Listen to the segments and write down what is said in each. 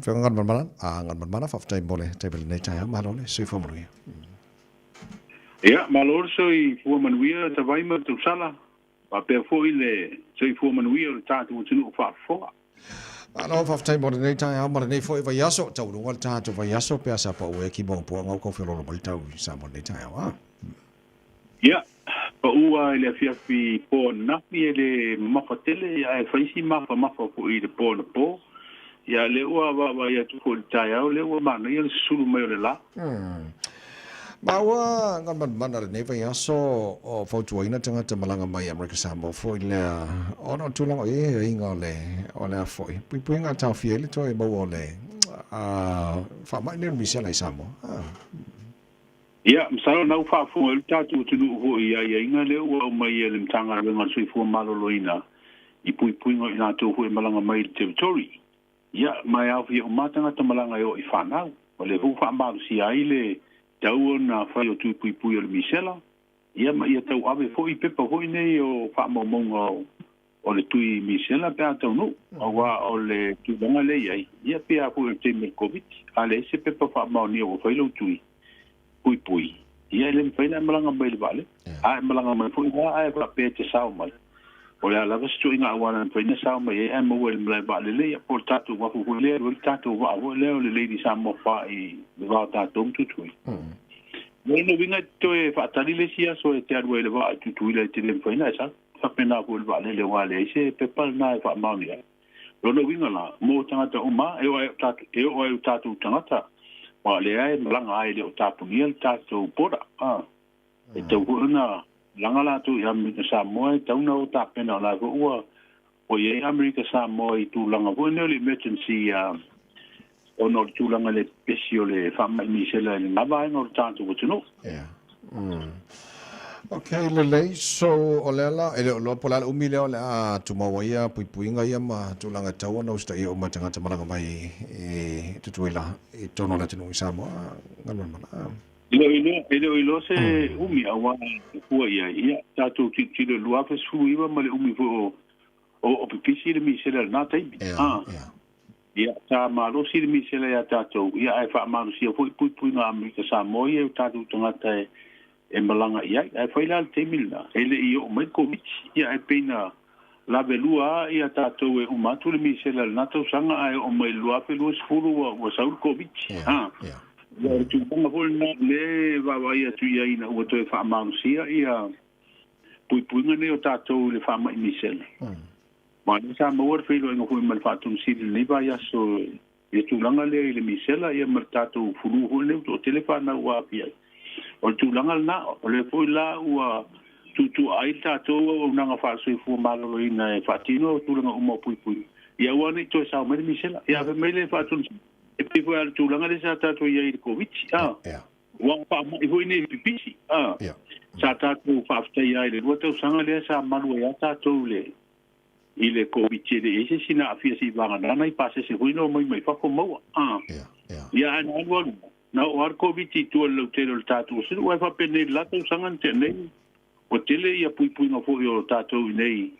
Afioga Galumalemana, Galumalemana, faafetai mo le taimi i lenei taeao. Malo le soifua manuia. Ia, malo le soifua manuia Tavai ma le tausala, faapea foi le soifua manuia o le tatou atunuu faafofoga. Malo faafetai mo lenei taeao ma lenei foi vaiaso. Taualuga le tatou vaiaso pe a sa pau e ki maopoa ngau kau feololo mai tau i Samoa lenei taeao. Ah. Ia, pau lava i le afiafi po ananafi e le mamafa tele, ae fai si mafamafa foi i le po anapo. Ia, lea ua vaavaai atu foi i le taeao, lea ua manaia le susulu mai o le la. Ma ua galumalemana lenei vaiaso o fautuaina tagata malaga mai Amerika Samoa foi lea ona o tulaga o i ai aiaiga o le o le a foi puipuiga a taofia ai le toe maua o le faamai nei o le misela i Samoa. Ia, masalo na ua faafofoga ai le tatou atunuu foi i aiaiga lea ua aumai e le Matagaluega o le Soifua Maloloina i puipuiga o i latou foi e malaga mai i le Territory. Ia, ma e aofia uma lava tagata malaga e oo i fanau. O lea foi ua faamalosia ai le tau ona fai o tui puipui o le misela, ia ma ia tauave foi pepa foi nei o faamaumauga o le tui misela pe a taunuu, aua o le tulaga lea e i ai, ia pei lava foi o le taimi o le Koviti, a leai se pepa faamaonia ua fai lou tui puipui, ia e le mafai ona e malaga mai i le vaalele. A e malaga mai foi la ae faapea e te sao mai, o le a lava se ituaiga auala e mafai ona sao mai ai ae maua i le malae vaalele, ia po o le tatou uafu foi lea e alu ai le tatou vaa foi lea o le Lady Samoa 4 i le va o tatou ma Tutuila. O lona uiga e te toe faatali le isi aso e te alu ai i le vaa i Tutuila e te le mafai ona e sau. E faapena foi i le vaalele aua e leai se pepa lena e faamaonia ai. O lona uiga la, mo tagata uma, e oo ai i o tatou tagata, aua o lea e malaga ai e le o tapunia le tatou border. E tatau foi ona malaga latou i Amerika Samoa, e tatau ona o tapena, o la foi ua i ai Amerika Samoa i tulaga foi nei o le emergency ona o le tulaga i le pepesi o le faamai misela i lena vaega o le tatou atunuu. Yeah. Ok, lelei. So, o lea la, e le o iloa po o le a le umi lea o le a tumau ai ia puipuiga ia ma tulaga e tatau ona usitaia uma e tagata malaga mai i Tutuila i totonu o le atunuu i Samoa. Galumalemana. E le o iloa, e le o iloa se umi auā e fua i ai. Ia, tatou tilotilo i le 2019 ma le umi foi o, o, o pipisi le misela i lena taimi. Ia, ia. Ia, sa malosi le misela iā tatou, ia ae faamalosia foi puipuiga a Amerika Samoa ia i o tatou tagata e, e malaga i ai. Ae fai la le taimi lena, e le i oo mai le Koviti, ia ae pei na lavelua lava ia tatou e uma atu le misela i lena tausaga ae oo mai i le 2020 ua, ua sau le Koviti. Ia, Ha. ia. Ia, o le tulaga foi lena lea e vaavaai atu i ai ina ua toe faamalosia ia puipuiga nei o tatou i le faamai misela. Aua o lea sa maua le feiloaiga foi ma le Faatonusili i lenei vaiaso i le tulaga lea i le misela ia ma le tatou fulu foi lenei ua toatele fanau ua aafia ai. O le tulaga lena, o lea foi la ua tuutuua ai le tatou auaunaga faale-soifua maloloina e faatino tulaga uma o puipuiga, ia aua ne i toe sao mai le misela. Ia ave mai le Faatonusili, e pei foi lava o le tulaga lea sa tatou i ai i le Koviti, a. Ua faamai foi nei pipisi, a. Sa tatou faafetaia ai i le 2 tausaga lea sa malu ai lava tatou i le i le Koviti e le i ai se isi na aafia seivagana nai pasese foi na omai mai fafo maua, a. Ia ae na alu alu, na oo lava le Koviti i tua i le lautele o le tatou atunuu, ae faapenei i le la tausaga na tea nei, ua tele ia puipuiga foi o tatou i nei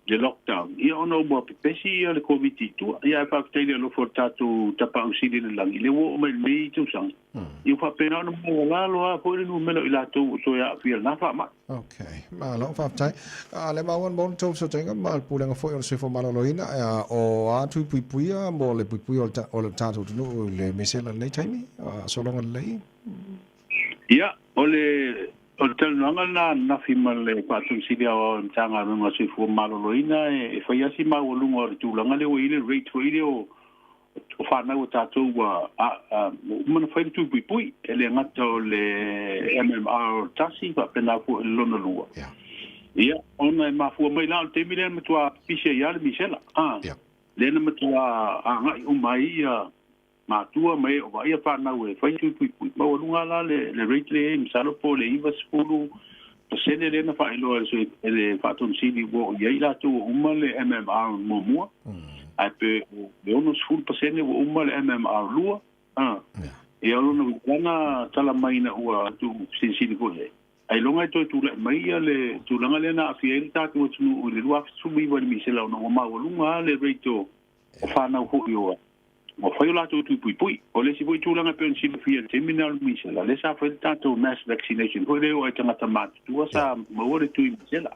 le lockdown, ia ona ua pepesi ia le Koviti i tua. Ia ae faafetai i le alofa o le tatou Tapaau Sili i le Lagi, lea ua oo mai i lenei tausaga, ia ua faapena ona maualalo lava foi le numera o i latou ua toe aafia i lena faamai. Ok, malo faafetai. A le maua mo le tou fesootaiga ma le Pulega foi o le Soifua Maloloina, o a tui puipuia mo le puipuia o le tatou atunuu i le misela i lenei taimi, sologa lelei? Ia, o le O le talanoaga lena ananafi ma le Faatonu-Sili Aoao o le Matagaluega o le Soifua Maloloina e fai lava si maualuga o le tulaga lea ua i ai le rate foi lea o fanau a tatou ua uma ona fai le tui puipui, e le gata o le MMR tasi faapena foi i le lona lua. Ia, ona e mafua mai la o le taimi lea na matua pipisi ai lava le misela, lea na matua agai uma ai ia matua ma e o vaaia fanau e fai tui puipui. Maualuga la le rate lea e i ai, masalo po o le 90% lea na faailoa e le Faatonu Sili ua oo i ai latou ua uma le MMR muamua, ae pe o le 60% ua uma le MMR lua. Ia o lona uiga na tala mai ina ua tuufesilisili foi i ai. Ailoga e toe tulai mai ia le tulaga lea na aafia ai le tatou atunuu i le 2019 i le misela ona ua maualuga lava le rate o fanau foi o Ua fai o latou tui puipui. O le isi foi tulaga e pei ona silafia i le taimi lena o le misela, lea sa fai le tatou mass vaccination foi lea e oo ai i tagata matutua sa maua le tui misela.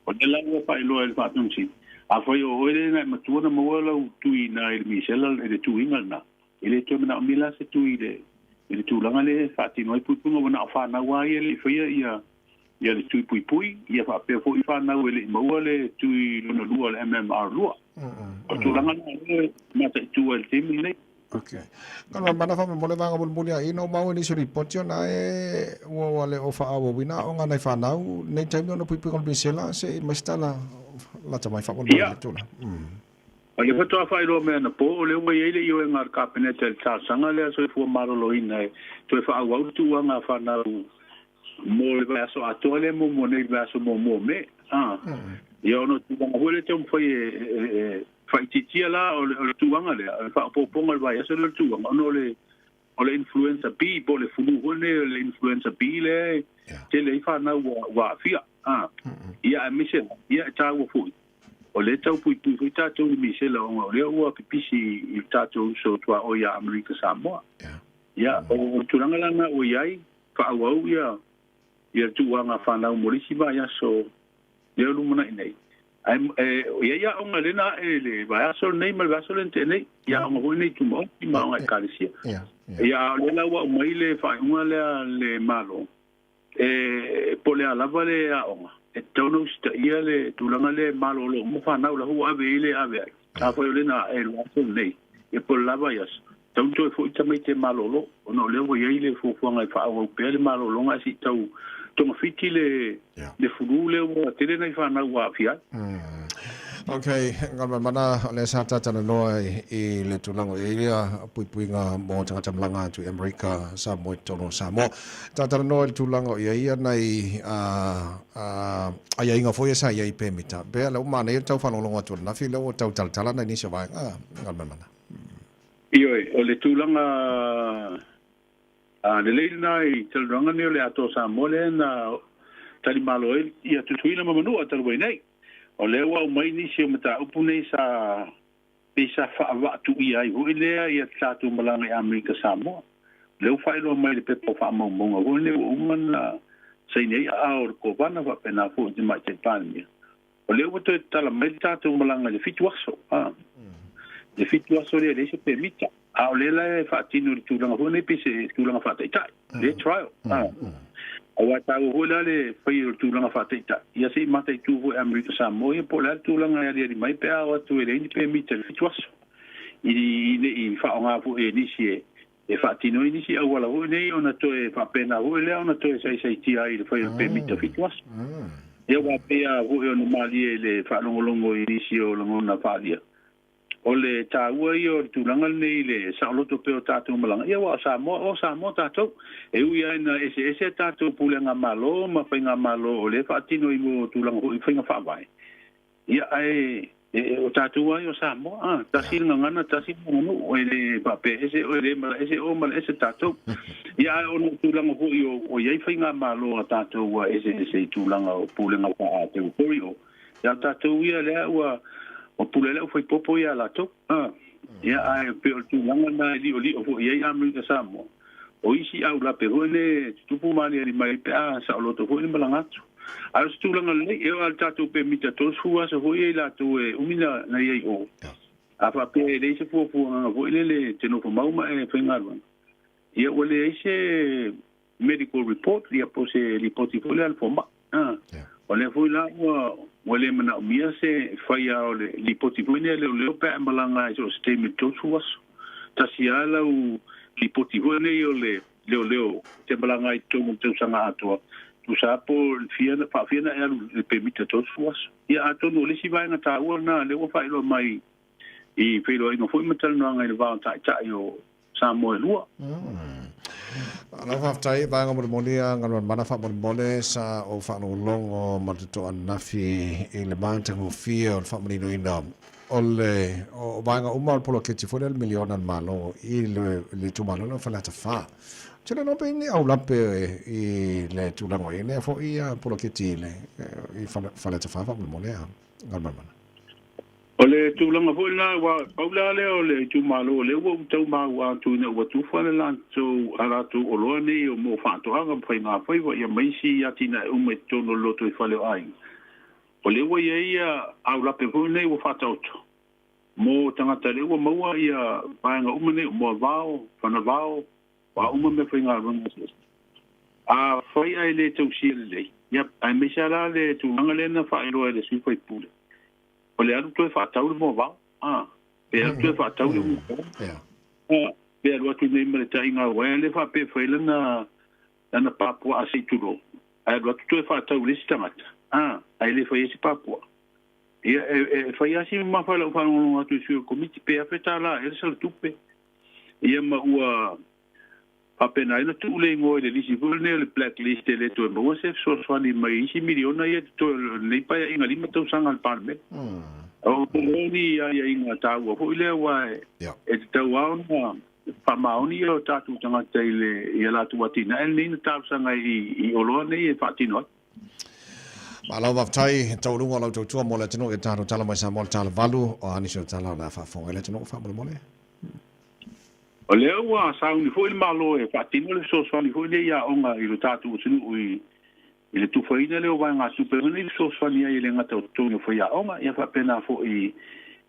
O lea la ua faailoa e le Faatonusili, afai o oe lea na e matua na maua lau tui i le misela i le tuiga lena, e le toe manaomia la se tui i le tulaga lea e faatino ai puipuiga, ua na o fanau lava ia e le i faia ia ia le tui puipui, ia faapea foi fanau e le i maua le tui lona lua o le MMR 2. O le tulaga lena o lea e mataitu ai i le taimi lenei. Ok. Ka loa mana faamolemole vaega mulimuli a ina ua maua nisi o lipoti ona e ua ua le o faaauauina aoga a nai fanau nei taimi ona puipuiga o le misela se i mai se tala lata mai faamolemole i le tulaga. O lea faatoa faailoa mai anapo, o lea ua i ai le ioega a le Kapeneta i le talosaga lea a Soifua Maloloina e toe faaauau le tuuaga a fanau mo le vaiaso atoa lea muamua nei, le vaiaso muamua o Me. Ia ona o tulaga foi lea e taumafai e faaitiitia la o le tuuaga lea, o le faaopoopoga o le vaiaso lea o le tuuaga, ona o le influenza B po o le flu foi lenei o le influenza B lea e tele ai fanau ua aafia. Ia aemaise ia e taua foi o lea e tau puipui foi tatou i misela ona o lea ua pipisi i le tatou uso tuaoi ia Amerika Samoa. Ia o le tulaga la lena ua i ai, faaauau ia ia tuuaga fanau mo le isi vaiaso lea o lumanai nei. Ae e i ai aoga lea na ae le vaiaso lenei ma le vaiaso lea na tea nei, i aoga foi nei tumaoti ma aoga ekalesia. Ia a o lea la ua aumai le faaiuga lea a le Malo, e po o le a lava le aoga, e tatau ona usitaia le tulaga lea e malolo uma fanau la ua ave i ai le ave ai. Afai o lea na ae i le vaiaso lenei, ia po o le la vaiaso, tatau ona toe foi tamaiti e malolo, ona o lea ua i ai le fuafuaga e faaauau pea le malologa ae se i tau togafiti le le fulu lea ua tele nai fanau ua aafia ai. Ok, Galumalemana, o lea sa tatalanoa i le tulaga o i ai ia puipuiga mo tagata malaga atu i Amerika, Samoa i totonu o Samoa. Tatalanoa i le tulaga o i ai ia nai aiaiga foi ia sa i ai i pemita. Pea lea ua manaia le tau faalogologo atu ananafi lea ua tau talatala nai nisi o vaega, Galumalemana. Ioe, o le tulaga lelei lena i talanoaga nei o le Atoa Samoa lea na talimalo ai ia Tutuila ma Manua talu ai nei. O lea ua aumai nisi o mataupu nei sa pei sa faavaatuia ai foi lea ia tatou malaga i Amerika Samoa. O lea ua faailoa mai i le pepa o faamaumauga foi nei ua uma ona saini ai aao o le Kovana faapena foi i le Tamaitai Palemia. O lea ua toe tatala mai le tatou malaga i le 7 aso. Le 7 aso lea e leai se pemita. A o lea la e faatino i le tulaga foi nei pei se tulaga faataitai, le trial. Aua e taua foi la le fai o le tulaga faataitai, ia se i mataitu foi e Amerika Samoa ia po o le a le tulaga e aliali mai pe a o atu e leai ni pemita i le 7 aso. I ne i faaaoga foi e nisi e faatino ai nisi auala foi nei ona toe faapena foi lea ona toe saisaitia ai i le fai o le pemita 7 aso. Ia aua pei lava foi ona malie i le faalogologo i nisi o lagona faaalia, O le taua ia o le tulaga lenei i le saoloto pea o tatou malaga, ia aua o Samoa, o Samoa tatou. E ui lava ina eseese a tatou pulega Malo ma faigamalo o lea e faatino i mea o tulaga foi i faiga faavae, ia ae o tatou lava ia o Samoa, a, tasi le gagana, tasi le aganuu, e le faapea ese oe le mala ese o mala ese tatou. Ia ae ona o tulaga foi o i ai faigamalo a tatou ua eseese i tulaga o pulega faa-territorial, Ia tatou ia lea ua pule le aufaipopo ia latou. Ia ae pei o le tulaga lena e liolio foi i ai Amerika Samoa. O isi aulape foi le tutupu ma aliali mai pe a saoloto foi le malaga atu. Ae o se tulaga lelei, e oo lava i le tatou pemita 30 aso foi ia i latou e umi na i ai o. A faapea e leai se fuafuaga foi lele e te nofo mau ma e faigaluega, ia ua leai se medical report, ia po o se lipoti foi lea a le fomai. O lea foi la ua le manaomia se faia o le lipoti foi lea a leoleo pe a e malaga i so o se taimi i le 30 aso. Tasi lava lau lipoti foi nei o le leoleo e te malaga ai i totonu o le tausaga atoa, tusa lava po o le fia, faafia ona e alu i le pemita 30 aso. Ia atonu o le isi vaega taua lena lea ua faailoa mai i feiloaiga foi ma talanoaga i le va o taitai o Samoa e lua. Malo faafetai vaega molimoli a Galumalemana faamolemole sa ou faalogologo ma le totoa ananafi i le matagofie o le faamaninoina o le o vaega uma o le poloketi foi lea le miliona a le Malo i le itumalo lea o Faleata 4. Ou te le iloa pe ni aulape i le tulaga o i ai lea foi poloketi i le i Faleata 4 faamolemole a Galumalemana. O le tulaga foi lena, aua pau la lea o le itumalo o lea ua ou tau maua atu ina ua tufa le latou, a latou oloa nei o mo faatoaga ma faigafaiva ia ma isi atinae uma i totonu o le lotoifale o aiga. O lea ua i ai ia aulape foi nei ua faataoto mo tagata lea ua maua ia vaega uma nei o moavao, fanavao, o a uma mea faigaluega eseese. Afai ae le tausia lelei, ia, aemaise lava la le tulaga lea na faailoa e le sui usufono, o le alu toe faatau le moavao, a, pe alu toe faatau le uafu, a, pe alu atu nei ma le taiga uaea lea faapea e fai lana, lana papuaa se i tulou, ae alu atu toe faatau i le isi tagata, a, ae le fai ai se papuaa. Ia, e fai lava si mamafa i lau faalogologo atu i sui o le Komiti, pe $1,000 ea le sala tupe. Ia ma ua faapena ai ona tuu le igoa i le lisi foi lenei o le black list e le toe maua se fesoasoani mai isi miliona ia totoe o lenei paeaiga 5 tausaga a le Palemene. O ni aiaiga taua foi lea aua e tatau lava ona faamaoni o tatou tagata i le i a latou atinae lenei na talosaga ai i oloa nei e faatino ai. Malo faafetai taualuga o lau tautua mo le atunuu i tatou tala mai Samoa le tala valu o a nisi o tala o le a faafofoga ai le atunuu faamolemole. O lea ua sauni foi le Malo e faatino le fesoasoani foi lea i aoga i lo tatou atunuu i le tufaina lea o vaegatupe foi nei e fesoasoani ai e le gata o totogi o faiaoga ia faapena foi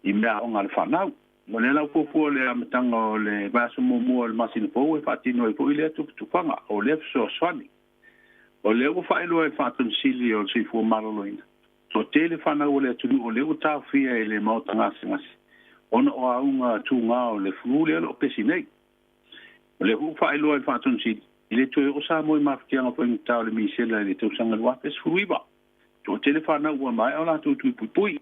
i meaaoga a le fanau. O lea la ua fuafua le amataga o le vaiaso muamua o le masina fou e faatino ai foi lea tufatufaga o lea fesoasoani. O lea ua faailoa e le Faatonisili o le Soifua Maloloina, toatele fanau a le atunuu o lea ua taofia e le maota gasegase ona o auga tuga o le flu lea o lo o pesi nei. O lea foi ua faailoa e le Faatonisili, e le toe oo Samoa i mafatiaga faigata o le misela i le tausaga 2019. Toatele fanau ua maea o latou tui puipui.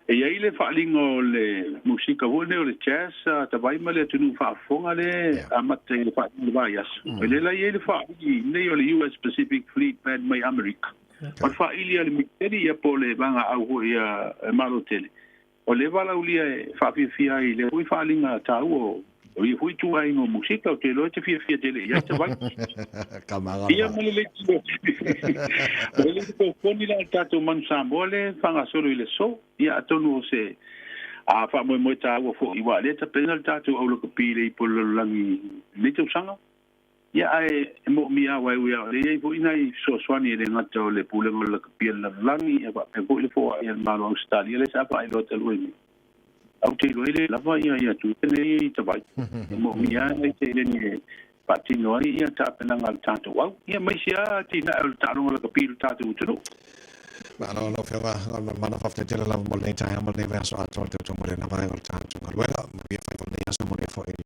E i ai le faaaliga o le musika foi lenei o le jazz sa tavai ma le atunuu faafofoga lea amata i le faaiuga o le vaiaso. O lea la e i ai le faaili nei o le US Pacific Fleet Band mai Amerika. O le faaili a le Miseni ia po o le vagaau foi a Malo tele. O lea valaaulia e faafiafia ai i lea foi faaaliga taua o ia foi ituaiga o musika, ou te iloa e te fiafia tele i ai Tavai. Ia ma le leitio. Ma le leitio foni la le tatou Manu Samoa le faagasolo i le aso. Ia atonu o se a faamoemoe taua foi aua o lea e tapena le tatou au lakapi i le ipu o le lalolagi i lenei tausaga. Ia ae e moomia aua e ui lava o lea e i ai foi nai fesoasoani e le gata o le Pulega o le Lakapi a le Lalolagi ia faapea foi le foai a le Malo o Ausetalia lea sa faailoa talu ai nei. Ou te iloa e le lava ia tupe nei i Tavai. E moomia lava nai seleni e faatino ai ia tapenaga a le tatou au, ia ma isi lava atinae o le taaloga lakapi i le tatou atunuu. Malo lau Afioga Galumalemana, faafetai tele lava mo lenei taeao ma lenei vaiaso atoa le tautua mo lena vaega o le tatou galuega. Manuia faiva o lenei aso, manuia foi.